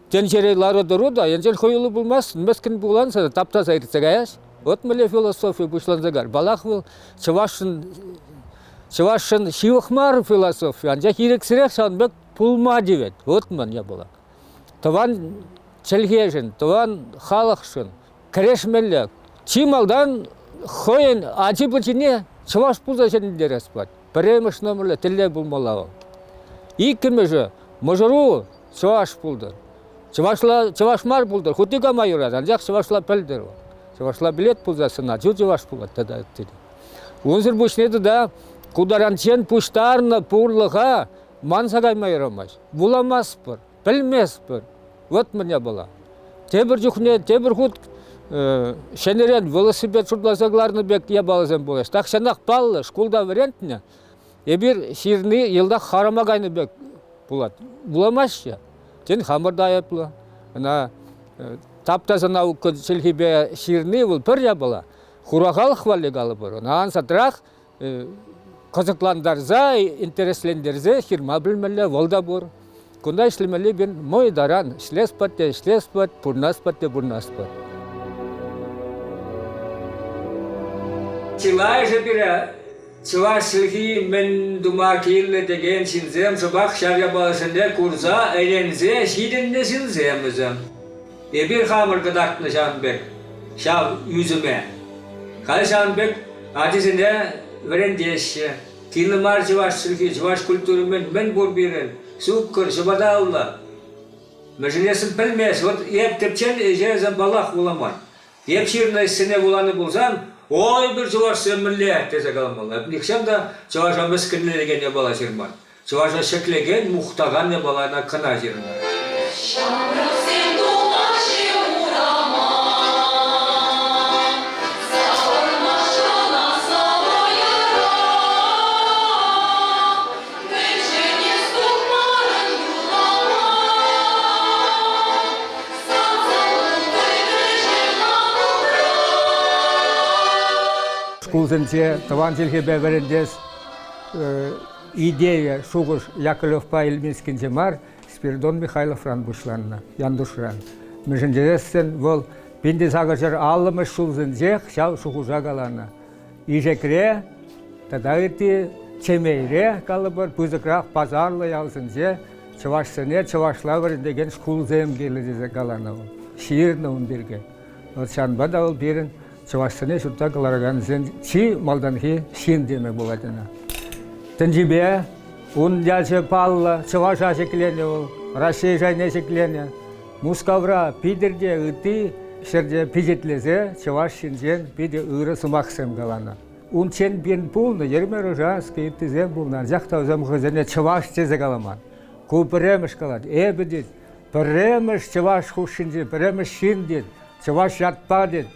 тӗнчери лару-тӑру та енчен хӑюллӑ пулмастӑн, мӗскӗн пулан сана таптаса иртсе каяс. Вот мӗнле философи пуҫланса кайрӗ. Паллах, вӑл чӑвашшӑн чӑвашшӑн ҫывӑх мар философи, анчах ирӗксӗрех ҫавӑн пек пулма тивет. Вот мӗн япала. Тӑван чӗлхешӗн, тӑван халӑхшӑн кӗрешмелле. Чи малтан хӑйӗн ачи-пӑчине чӑваш пулса ҫитӗнтерес пулать. Пӗрремӗш номерлӗ тӗллев пулмалла вӑл. Иккӗмӗшӗ мӑшӑру чӑваш пултӑр. Чӑвашла чӑваш мар пултӑр, хуть те кама юрать, анчах чӑвашла пӗлтӗр вӑл. Чӑвашла пӗлет пулсассӑн ачу чӑваш пулать тата ытти те. Унсӑр пуҫне тата ку таранччен пуҫтарнӑ пурлӑха манса кайма юрамасть. Вуламастпӑр, пӗлместпӗр. Вот мӗн япала. Тепӗр чухне тепӗр хут ҫӗнӗрен велосипед шутласа кӑларнӑ пек япаласем пулаҫҫӗ. Тахҫанах паллӑ, шкулта вӗрентнӗ. Эпир ҫырни йӑлтах харама кайнӑ пек пулать. Вуламаҫҫӗ. Тен, хамӑр та айӑплӑ. Ӑна тап-таса наука чӗлхипе ҫырни вӑл пӗр япала. Хура халӑх валли калӑпӑр. Ӑна ансатрах кӑсӑклантарса, интереслентерсе ҫырма пӗлмелле, вӑл та пур. Кунта ӗҫлемелли пирӗн мӑй таран ӗҫлес патте ӗҫлес пат, пурӑнас патте пурӑнас пат. Чылайӑшӗ пире чӑваш чӗлхи мӗн тума кирлӗ текен ҫынсем шӑпах ҫав япаласене курса, ӗненсе ҫитӗннӗ ҫынсем вӗсем. Эпир хамӑр кӑтартнӑ ҫавӑн пек ҫав ӳсӗме. Халь ҫавӑн пек ачасене вӗрентеҫҫӗ. Кирлӗ мар чӑваш чӗлхи, чӑваш культури мӗн, мӗн пур пирӗн? Суккӑр, ҫӑпаталлӑ. Мӗншӗн пӗлмест. Вот эп тӗпчен ӗҫе паллах вуламан. Эп ҫырнӑ ӗҫсене вуланӑ пулсан, ой, пӗр чӑвашсем мӗнле, тесе каламалла. Эп нихҫан та чӑваша мӗскӗнленекен япала ҫырман. Чӑваша ҫӗклекен, мухтакан япалана кӑна ҫырнӑ. Ҫамрӑксем тухаҫҫӗ урама, савӑнмашкӑн савӑяра. Мӗншӗн эс тухмарӑн юрлама? Савса пултӑр намӑкра. Шкулсенче тӑван чӗлхепе вӗрентес идея, шухӑш Яковлевпа Ильминскинче мар, Спиридон Михайловран пуҫланнӑ, Янтушран. Мӗншӗн тесессӗн вӑл 1850-мӗш ҫулсенчех ҫав шухӑша каланӑ. Ишекре тата ытти Чемейре, калӑпӑр, пысӑкрах пасарлӑ ялсенче чӑвашсене чӑвашла вӗрентекен шкулсем кирлӗ тесе каланӑ вӑл. Ҫырнӑ ун пирки. Вот ҫавӑнпа та вӑл пирӗн чӑвашсене ҫутта кӑларакансен чи малтанхи ҫын теме пулать ӑна. Тӗнчипе ун ячӗ паллӑ, чӑваша ҫӗкленӗ вӑл, Раҫҫей шайне ҫӗкленӗ. Мускавра, Питӗрте, ытти ҫӗрте пичетлесе чӑваш ҫинчен питӗ ырӑ сӑмахсем каланӑ. Унччен пирӗн пулнӑ Ермер Ужанский, ыттисем пулнӑ, анчах та вӗсем хӑйсене чӑваш тесе каламан. Ку пӗрремӗш калать. Эпӗ, тет, пӗрремӗш чӑваш хушшинчи пӗрремӗш ҫын, тет, чӑваш ятпа, тет,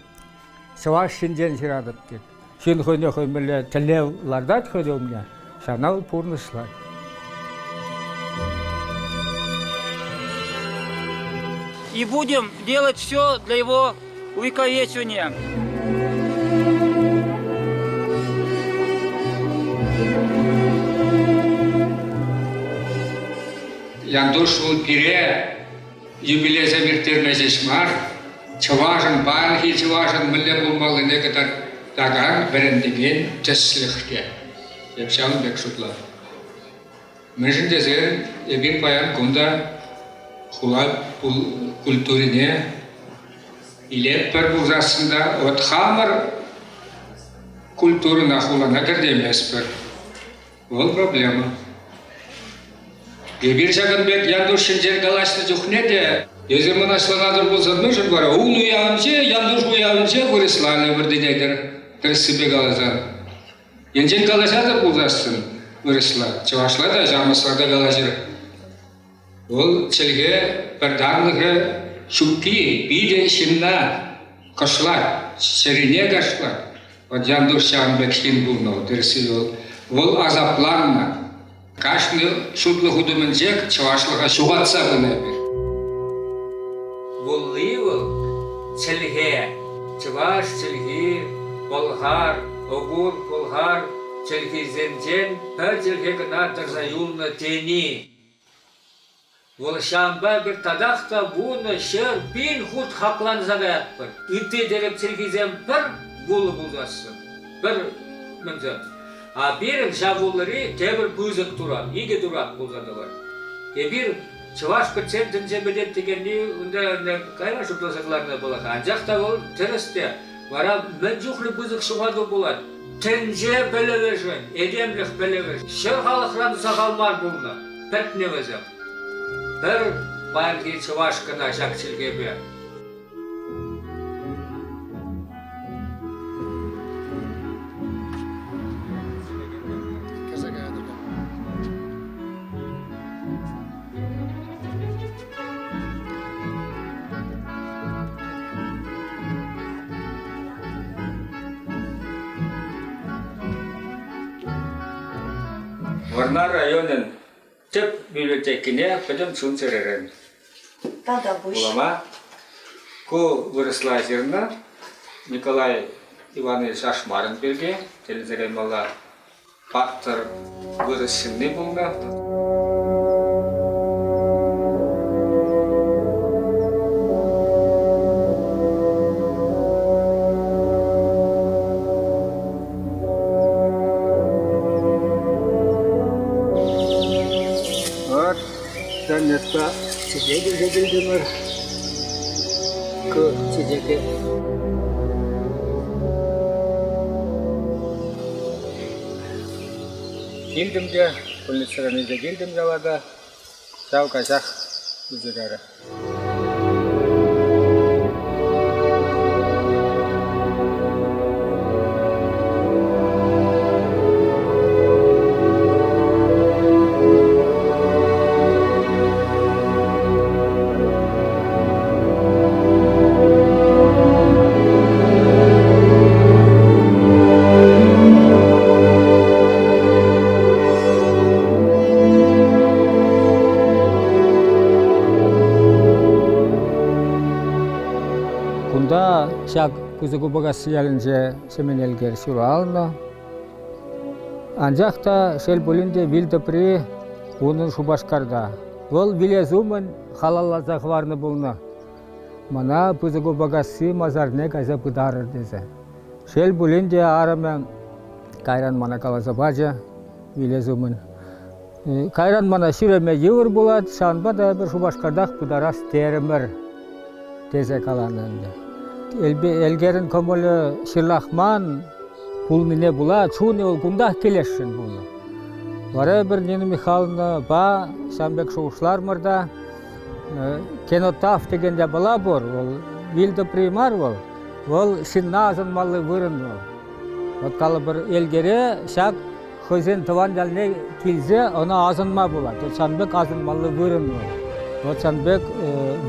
чӑваш ҫинчен ҫыратӑп, тет. Ҫын хӑйне хӑй мӗнле тӗллев лартать хӑй умне, ҫавна вӑл пурнӑҫлать. И будем делать все для его увековечивания. Янтуш вӑл пире юбилейсем ирттерме ҫеҫ мар, чӑвашӑн, паянхи чӑвашӑн мӗнле пулмаллине кӑтартакан вӗрентекен тӗслӗх те. Эп ҫавӑн пек шутлатӑп. Мӗншӗн тесен эпир паян кунта хула культурине илетпӗр пулсассӑн та вот хамӑр культурӑна хулана кӗртейместпӗр. Вӑл проблема. Эпир ҫакӑн пек Янтуш ҫинчен калаҫнӑ чухне те эсир мӑнаҫланатӑр пулсан мӗншӗн вара ун уявӗнче, Янтуш уявӗнче вырӑсланӑ вӗртӗнетӗр, тӗрӗссипе каласан. Енчен калаҫатӑр пулсассӑн вырӑсла, чӑвашла та, ҫамрӑсла та калаҫӑр. Вӑл чӗлхе пӗртанлӑхӗ ҫукки питӗ ҫынна кӑшлать, чӗрине кашлать. Вот Янтуш ҫавӑн пек ҫын пулнӑ, тӗрӗсси вӑл. Вӑл асапланнӑ. Кашни шутлӑ хутӑмӗнчех чӑвашлӑха ҫухатса пынӑ эпир. Вулли вӑл чӗлхе, чӑваш чӗлхи, пӑлхар, огур, пӑлхар чӗлхисенчен пӗр чӗлхе кӑна тӑрса юлнӑ тени. Вӑл ҫавӑнпа эпир татах та 10, 100, 1000 хут хакланса каятпӑр. Ытти тӗрӗк чӗлхисем пӗр вулӑ пулсассӑн, пӗр мӗнсем. А пирӗн ҫав вулӑри тепӗр пысӑк турат, икӗ турат пулса тӑвать. Эпир чӑваш пӗтсен тӗнче пӗтет текенни унта кайран шутласа кӑларнӑ пулать. Анчах та вӑл тӗрӗс те. Вара мӗн чухлӗ пысӑк ҫухату пулать. Тӗнче пӗлӗвӗшӗн, этемлӗх пӗлӗвӗшӗн ҫӗр халӑхран сахал мар пулнӑ. Пӗтнӗ вӗсем. Пӗр паянхи чӑваш кӑна ҫак чӗлхепе. Вӑрнар районӗн тӗп библиотекине пӗтӗм чун-чӗререн Тавтапуҫ. вулама. Ку вырӑсла ҫырнӑ Николай Иванович Ашмарин пирки тӗлӗнсе каймалла паттӑр вырӑс ҫынни пулнӑ. Вот, Донецка чечек илсе килтӗмӗр. Ку чечеке Килтӗм те, больницӑран илсе килтӗм яла та, ҫав каҫах илсе кайрӗ. Кунта ҫак Пысӑк Упакасси ялӗнче Ҫемен Элкер ҫуралнӑ. Анчах та, шел пулин те, вил тӑпри унӑн Шупашкарта. Вӑл вилес умӗн халалласа хӑварнӑ пулнӑ. Мана Пысӑк Упакасси масарне кайса пытарӑр тесе. Шел пулин те, арӑмӗ кайран мана каласа пачӗ вилес умӗн. Кайран мана ҫӳреме йывӑр пулать, ҫавӑнпа та эпир Шупашкартах пытарас терӗмӗр, тесе каланӑ ӗнтӗ. Элкерӗн кӑмӑлӗ ҫырлахман пулнине пула чунӗ вӑл кунтах килесшӗн пулнӑ. Вара эпир Нина Михайловнӑпа ҫавӑн пек шухӑшларӑмӑр та, кенотаф текен япала пур, вӑл вил тӑпри мар вӑл, вӑл ҫынна асӑнмалли вырӑн вӑл. Вот калӑпӑр, Элкере ҫак хӑйсен тӑван ялне килсе ӑна асӑнма пулать. Вот ҫавӑн пек асӑнмалли вырӑн вӑл. Вот ҫавӑн пек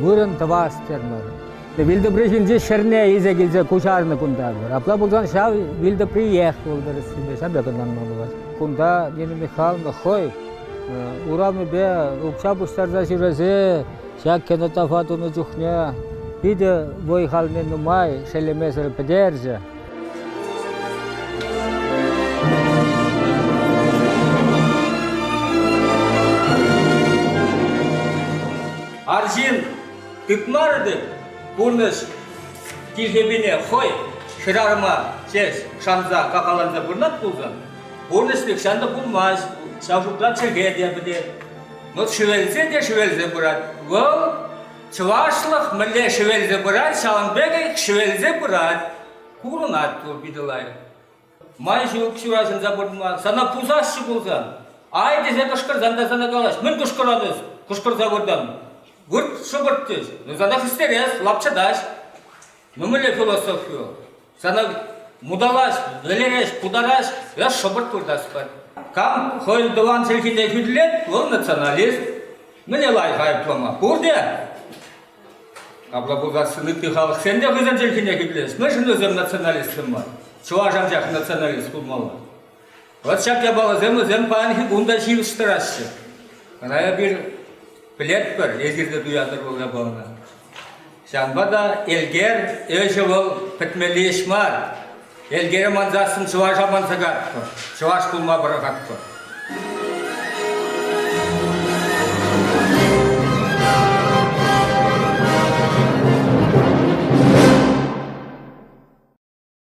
вырӑн тӑвас терӗмӗр. Вилтӑпри ҫинчи ҫӗрне илсе килсе куҫарнӑ кунта. Апла пулсан ҫав вилтӑприех вӑл тӗрӗссипе ҫав пек ӑнланма пулать. Кунта Нина Михайловна хӑй урамӗпе укҫа пуҫтарса ҫӳресе ҫак кенотафа тунӑ чухне питӗ вӑй-халне нумай шеллемесӗр пӗтерчӗ. Арҫын тытмарӗ-тӗк пурнӑҫ тилхепине хӑй хӗрарӑма ҫеҫ шанса кахалланса пурӑнать пулсан, пурнӑҫ нихҫан та пулмасть, ҫав шутра чӗлхе те пӗтет. Вӑл шӗвелсе те шӗвелсе пырать. Вӑл чӑвашлӑх мӗнле шӗвелсе пырать, ҫавӑн пекех шӗвелсе пырать. Курӑнать вӑл питӗ лайӑх. Май ҫук ҫураҫӑнса пурӑнма. Сана пусаҫҫӗ пулсан, ай тесе кӑшкӑрсан та сана калаҫ. Мӗн кӑшкӑран эс? Кӑшкӑрса выртан. Вырт, шӑпӑрт тес. Ну сана хӗстерес, лапчӑтаҫ. Ну мӗнле философи вӑл? Сана муталаҫ, вӗлереҫ, путараҫ, эс шӑпӑрт выртас пар. Кам хӑйӗн тӑван чӗлхине хӳтӗлет, вӑл националист. Мӗне лайӑх айӑплама? Пурте! Апла пулсассӑн ытти халӑхсен те хӑйсен чӗлхине хӳтӗлес. Мӗншӗн вӗсем националистсем мар? Чӑваш анчах националист пулмалла. Вот ҫак япаласем вӗсем паянхи кун та ҫивӗч тӑраҫҫӗ. Ӑна эпир пӗлетпӗр, эсир те туятӑр вӑл япалана. Ҫавӑнпа та Элкер ӗҫӗ вӑл пӗтмелли ӗҫ мар. Элкере мансассӑн чӑваша манса каятпӑр, чӑваш пулма пӑрахатпӑр.